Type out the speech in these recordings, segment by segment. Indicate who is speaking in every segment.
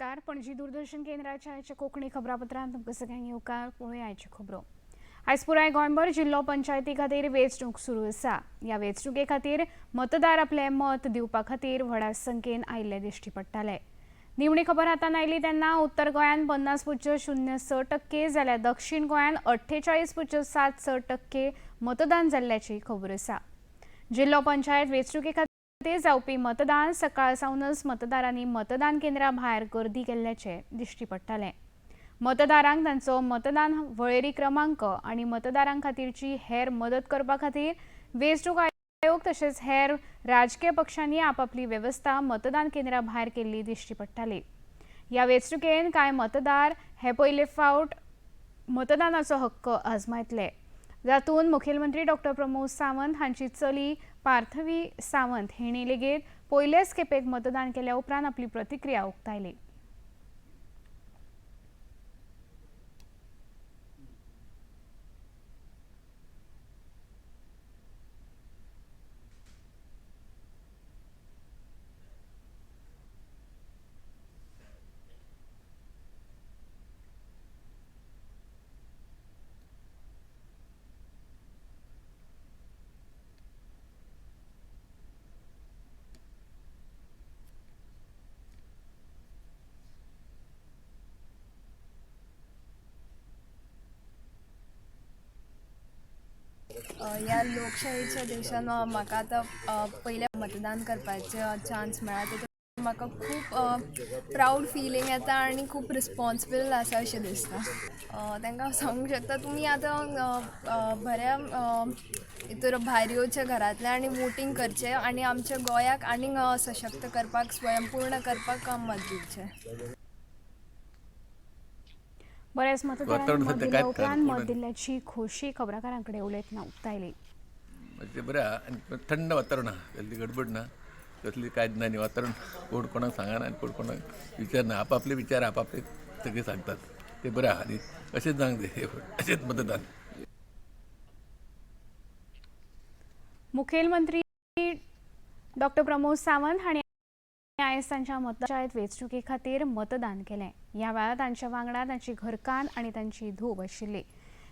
Speaker 1: नमस्कार. पणजी दूरदर्शन केंद्राच्या आयच्या कोंकणी खबरापत्रांत तुमकां सगळ्यांक येवकार. पळोवया आयच्यो खबरो. आयज पुराय गोंयभर जिल्लो पंचायती खातीर वेंचणूक सुरू आसा. ह्या वेंचणुके खातीर मतदार आपलें मत दिवपा खातीर व्हडा संख्येन आयिल्ले दिश्टी पडटाले. निमणी खबर हातान आयली तेन्ना उत्तर गोंयांत 50.06% जाल्यार दक्षीण गोंयांत 48.76% मतदान जाल्ल्याची खबर आसा. जिल्लो पंचायत वेंचणुके खातीर जावपी मतदान सकाळ सावनच मतदारांनी मतदान केंद्रा भायर गर्दी केल्ल्याचें दिश्टी पडटालें. मतदारांक तांचो मतदान वळेरी क्रमांक आनी मतदारां खातीरची हेर मदत करपा खातीर वेंचणूक आयोग तशेंच हेर राजकीय पक्षांनी आपापली वेवस्था मतदान केंद्रा भायर केल्ली दिश्टी पडटाली. ह्या वेंचणुकेन कांय मतदार हे पयले फावट मतदानाचो हक्क आजमायतले. जातून मुखेलमंत्री डॉक्टर प्रमोद सावंत हांची चली पार्थवी सावंत हिणी लेगीत पयलेच खेपेक मतदान केल्या उपरांत आपली प्रतिक्रिया उक्तायली.
Speaker 2: ह्या लोकशाहीच्या देशान म्हाका आतां पयलें मतदान करपाचें चान्स मेळ्ळा, तितून म्हाका खूब प्रावड फिलींग येता आनी खूब रिस्पोन्सिबल आसा अशें दिसता. तांकां हांव सांगूंक शकता, तुमी आतां बऱ्या हितूर भायर येवचें घरांतल्यान आनी वोटींग करचें आनी आमच्या गोंयाक आनीक सशक्त करपाक, स्वयंपूर्ण करपाक मत दिवचें.
Speaker 1: बऱ्याच मतदारांनी
Speaker 3: वातावरण
Speaker 1: मत
Speaker 3: सध्या
Speaker 1: दिल्या
Speaker 3: कांयच
Speaker 1: उपरांत मत
Speaker 3: कोण-
Speaker 1: दिल्ल्याची खोशी खबराकारां कडेन उलयतना उक्तायली.
Speaker 3: म्हणजे बरें आहा आनी थंड वातावरण आहा, कसली गडबड ना, कसली कांयच ना. आनी वातावरण कोण कोणाक सांगना आनी कोण कोणाक विचारना, आपापले विचार आपापले सगळे सांगतात, ते बरें आहा. आनी अशेंच जावंक जाय, अशेंच मतदान.
Speaker 1: मुखेलमंत्री डॉक्टर प्रमोद सावंत हांणी आयज तांच्या मतदार वेंचणुके खातीर मतदान केलें. ह्या वेळार तांच्या वांगडा तांची घरकान्न आनी तांची धूव आशिल्ली.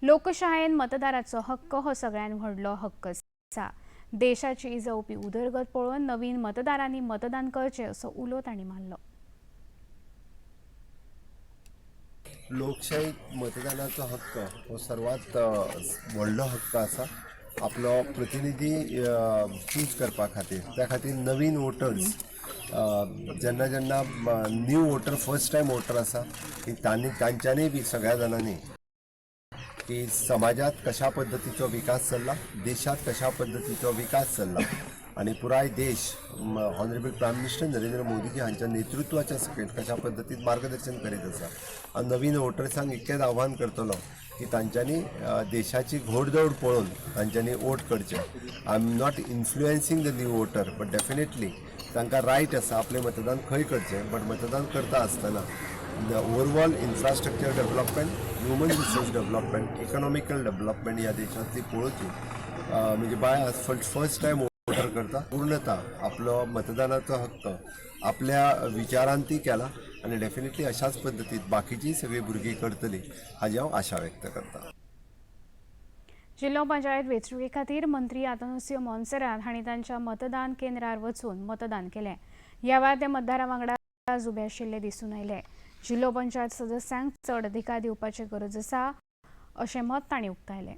Speaker 1: लोकशायेन मतदाराचो हक्क हो सगळ्यांत व्हडलो हक्क आसा. देशाची जावपी उदरगत पळोवन नवीन मतदारांनी मतदान करचें असो उलो तांणी मारलो.
Speaker 4: लोकशाहीत मतदानाचो हक्क हो सर्वात व्हडलो हक्क आसा, आपलो प्रतिनिधी चूज करपा खातीर. त्या खातीर नवीन वोटर्स जेन्ना जेन्ना new voter, first time voter आसा की तांणी तांच्यांनी बी सगळ्या जाणांनी की समाजात कशा पद्दतीचो विकास चल्ला, देशात कशा पद्दतीचो विकास चल्ला आनी पुराय देश ऑनरेबल प्रायम मिनिस्टर नरेंद्र मोदीजी हांच्या नेतृत्वाच्या सकयल कशा पद्दतीन मार्गदर्शन करीत आसा. आनी नवीन वोटर्सांक इतकेंच आव्हान करतलो की तांच्यांनी देशाची घोडदौड पळोवन तांच्यांनी वोट करचें. I am not influencing the new voter, but definitely तांकां रायट आसा आपलें मतदान खंय करचें. बट मतदान करता आसतना the overall infrastructure development, human resource development, economical development ह्या देशांतली पळोवची. म्हणजे बाय आज फर्स्ट टायम वोटर करता, पूर्णता आपलो मतदानाचो हक्क आपल्या विचारान ती केला आनी डेफिनेटली अशाच पद्दतीत बाकीचीय सगळीं भुरगीं करतलीं हाजी हांव आशा व्यक्त करता.
Speaker 1: जिल्लो पंचायत वेंचणुके खातीर मंत्री आतानासियो मोन्सेरात हांणी तांच्या मतदान केंद्रार वचून मतदान केलें. ह्या वेळार ते मतदारां वांगडा उबे आशिल्ले दिसून आयले. जिल्लो पंचायत सदस्यांक चड अधिकार दिवपाची गरज आसा अशें मत तांणी उक्तायलें.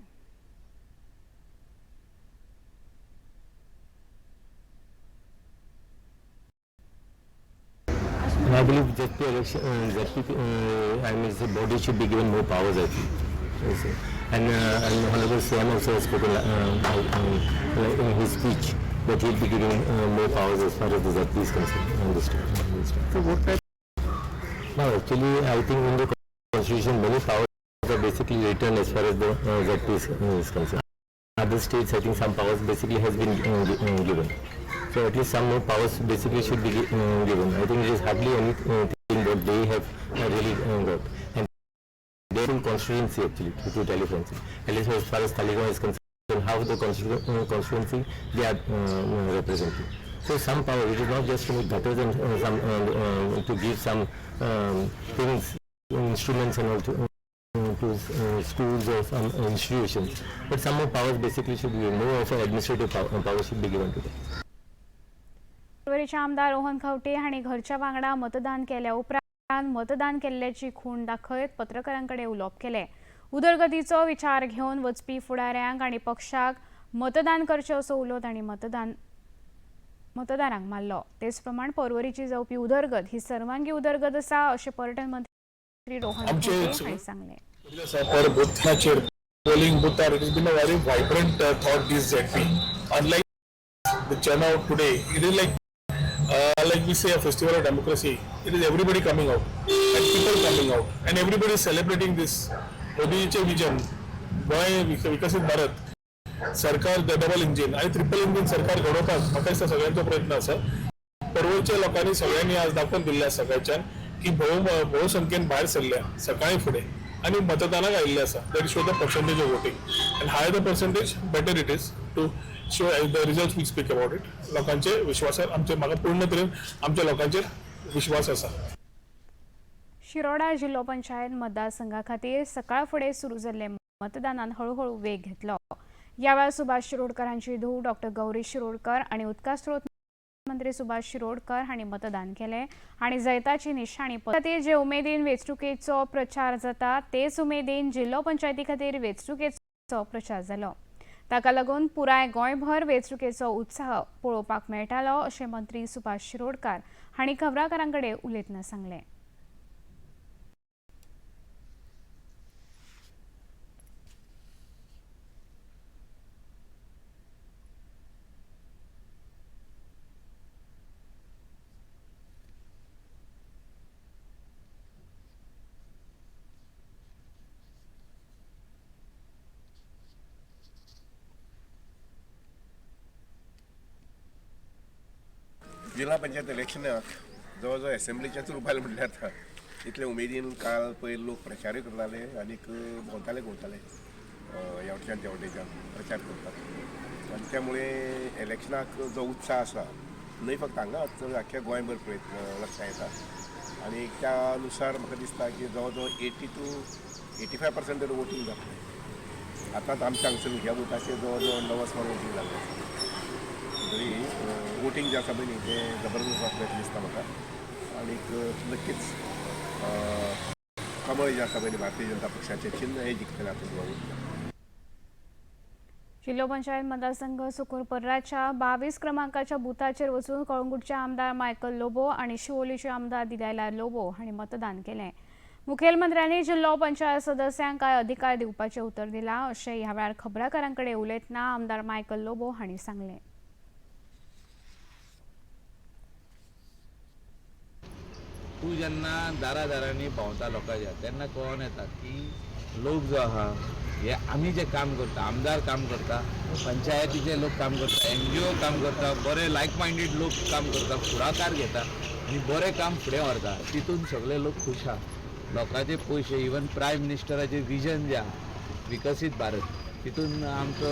Speaker 5: And I believe ZP election, ZP, I mean, the body should be given more powers, I think. Yes, sir. And Honorable CM also has spoken like in his speech that he'll be giving more powers as far as the ZP is concerned on this topic. On this topic.
Speaker 3: So what type
Speaker 5: No, actually, I think in the constitution, many powers are basically written as far as the ZP is concerned. Other states, I think some powers basically has been given. So at least some more powers basically should be given. I think it is hardly anything what they have really got. And their full constituency actually, to tell you frankly. At least as far as Taleigao is concerned, how the constituency they are representing. So some power, it is not just to make gutters and some to give some things, instruments and all to schools or some institutions. But some more powers basically should be more of an administrative power should be given to them.
Speaker 1: पर्वरीचे आमदार रोहन खंवटे हांणी घरच्या वांगडा मतदान केल्या उपरांत मतदान केल्ल्याची खूण दाखयत पत्रकारां कडेन उलोवप केलें. उदरगतीचो विचार घेवन वचपी फुडाऱ्यांक आनी पक्षाक मतदान करचें असो उलो तांणी मतदारांक मारलो. तेच प्रमाण पर्वरीची जावपी उदरगत ही सर्वांगी उदरगत आसा अशें पर्यटन मंत्री रोहन खंवटे हांणी सांगलें.
Speaker 6: पर बुथाचेर पोलिंग बुथार it is been a very vibrant thought this ZP. Unlike the turnout today, it is like we say a festival of democracy. It is everybody coming out and people coming out and everybody is celebrating this मोदीचे vision, Goem विकसीत भारत सरकार, double engine आनी triple engine सरकार घडोवपाक म्हाका दिसता सगळ्यांचो प्रयत्न आसा. पर्वरच्या लोकांनी सगळ्यांनी आज दाखोवन दिल्लें आसा सकाळच्यान की भोवसंख्येन भायर सरल्या सकाळी फुडें आनी मतदानाक आयिल्लें आसा. That show the percentage of voting and higher the percentage better it is to show the result will speak about it. लोकांचे विश्वासार आमचे म्हाका पूर्ण तरेन आमच्या लोकांचेर विश्वास आसा.
Speaker 1: शिरोडा जिल्हो पंचायत मतदारसंघा खातीर सकाळ फुडें सुरू जाल्ले मतदानान हळूहळू वेग घेतलो. ह्या वेळार सुभाष शिरोडकर हांची धूव डॉक्टर गौरी शिरोडकर आनी उदका स्रोत मंत्री सुभाष शिरोडकर हांणी मतदान केलें आनी जैताची निशाणी खातीर जे उमेदीन वेंचणुकेचो प्रचार जाता तेच उमेदीन जिल्हो पंचायती खातीर वेंचणुकेचो प्रचार जालो. ताका लागून पुराय गोंयभर वेंचणुकेचो उत्साह पळोवपाक मेळटालो अशें मंत्री सुभाष शिरोडकर हांणी खबराकारां कडेन उलयतना सांगलें.
Speaker 7: जिल्हा पंचायत इलेक्शनाक जवळ जवळ एसेंब्लीचेच रुपायल म्हटल्यार जाता इतले उमेदीन काल पयर लोक प्रचारूय करताले आनीक भोंवताले घुंवताले ह्या वटेच्यान त्या वटेच्यान प्रचार करतात आनी त्यामुळे इलेक्शनाक जो उत्साह आसा न्हय फक्त हांगा तर आख्ख्या गोंयभर पळयत लक्षां येता आनी त्या नुसार म्हाका दिसता की जवळ जवळ 80 to 85% तरी वोटींग जातलें. आतांच आमच्या हांगसर ह्या बुथाचेर जवळ जवळ 9 सुमार वोटींग जाल्लें आसा. तरी वोटींग जें आसा पळय न्ही तें जबरदस्त आसलें दिसता म्हाका आनीक नक्कीच कमळ जें आसा पळय न्ही भारतीय जनता पक्षाचें चिन्न हें जिखतलें हातूंत वावुरता.
Speaker 1: जिल्हो पंचायत मतदारसंघ सुकूर पर्राच्या 22 क्रमांकाच्या बुथाचेर वचून कळंगूटचे आमदार मायकल लोबो आनी शिवोलीचे आमदार दिलायला लोबो हांणी मतदान केलें. मुखेलमंत्र्यांनी जिल्हो पंचायत सदस्यांक कांय अधिकार दिवपाचें उतर दिलां अशें ह्या वेळार खबराकारां कडेन उलयतना आमदार मायकल लोबो हांणी सांगलें.
Speaker 8: तूं जेन्ना दारा दारांनी भोंवता लोकांच्या तेन्ना कळोन येता की लोक जो आहा हे आमी जे काम करता, आमदार काम करता, पंचायतीचे लोक काम करता, एनजीओ काम करता, बरे लायक मायंडेड लोक काम करता, फुडाकार घेता आनी बरें काम फुडें व्हरता. तितून सगळे लोक खूश आहा. लोकांचे पयशे इवन प्रायम मिनिस्टराचें विजन जें आहा विकसीत भारत, तितून आमचो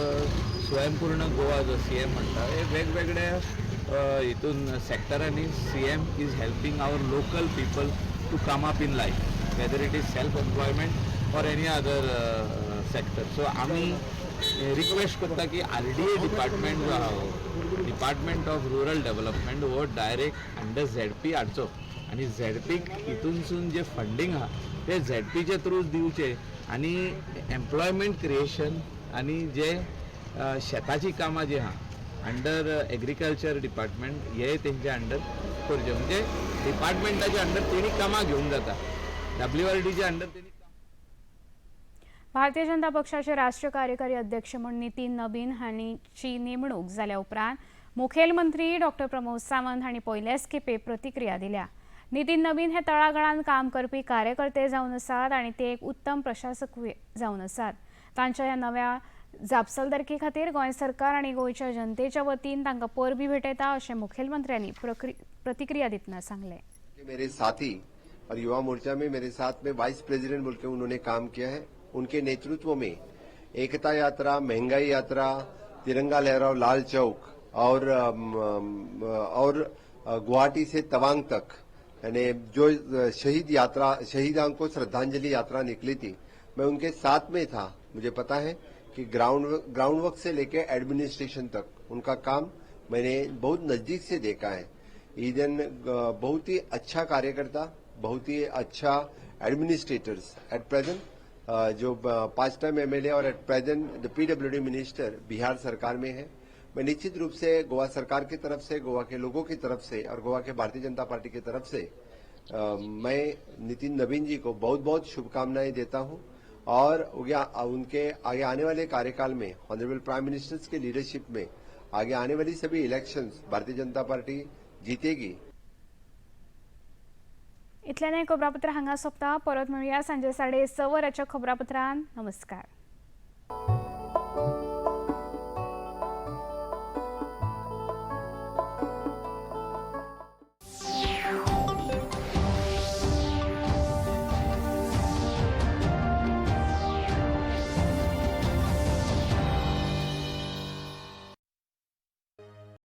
Speaker 8: स्वयंपूर्ण गोवा जो सीएम म्हणटा हे वेगवेगळे हितून सेक्टरांनी CM is helping our local people to come up in life, whether it is self employment or any other sector. So आमी रिक्वेस्ट करता की आरडीए डिपार्टमेंट जो आहा हो डिपार्टमेंट ऑफ रुरल डेव्हलपमेंट हो डायरेक्ट अंडर झेडपी हाडचो आनी झेडपीक हितूनसून जे funding आहा ते झेडपीचे थ्रू दिवचे आनी एम्प्लॉयमेंट क्रिएशन आनी जे शेताची कामां जी आहा अंडर एग्रीकल्चर डिपार्टमेंट हे तेंच्या अंडर करचे, म्हणजे डिपार्टमेंटाच्या अंडर तेणी कामां घेवंक जाता, डब्ल्यूआरडीच्या अंडर तेणी.
Speaker 1: भारतीय जनता पक्षाचे राष्ट्रीय कार्यकारी अध्यक्ष म्हूण नितीन नबीन हांची नेमणूक जाल्या उपरांत मुखेलमंत्री डॉक्टर प्रमोद सावंत हांणी पयल्याच खेपे प्रतिक्रिया दिल्या. नितीन नबीन हे तळागाळांत काम करपी कार्यकर्ते जावन आसात आनी ते एक उत्तम प्रशासकूय जावन आसात. तांच्या ह्या नव्या जापसालदारके खातीर गोंय सरकार आनी गोंयच्या जनतेच्या वतीन तांकां परबी भेटयता अशें मुखेलमंत्र्यांनी प्रतिक्रिया दितना सांगलें.
Speaker 4: मेरे साथी और युवा मोर्चा में मेरे साथ में वाइस प्रेसिडेंट बोल के उन्होंने काम किया है. उनके नेतृत्व में एकता यात्रा, महंगाई यात्रा, तिरंगा लहराओ लाल चौक और और गुवाहाटी से तवांग तक, यानी जो शहीद यात्रा, शहीदों को श्रद्धांजलि यात्रा निकली थी, मैं उनके साथ में था। मुझे पता है कि ग्राउंड ग्राउंड वर्क से लेकर एडमिनिस्ट्रेशन तक उनका काम मैंने बहुत नजदीक से देखा है। ईदन बहुत ही अच्छा कार्यकर्ता, बहुत ही अच्छा एडमिनिस्ट्रेटर्स, एट प्रेजेंट जो 5 time MLA Aur at present the PWD minister Bihar सरकार में है। मैं निश्चित रूप से गोवा सरकार की तरफ से, गोवा के लोगों की तरफ से और गोवा के भारतीय जनता पार्टी की तरफ से मैं नितिन नवीन जी को बहुत बहुत शुभकामनाएं देता हूं और उनके आगे आने वाले कार्यकाल में honourable prime ministers K leadership में आगे आने वाली सभी इलेक्शंस भारतीय जनता पार्टी जीतेगी।
Speaker 1: इतल्यान हें खबरापत्र हांगा सोंपता. परत मेळुया सांजे 6:30 वरांच्या खबरापत्रान. नमस्कार.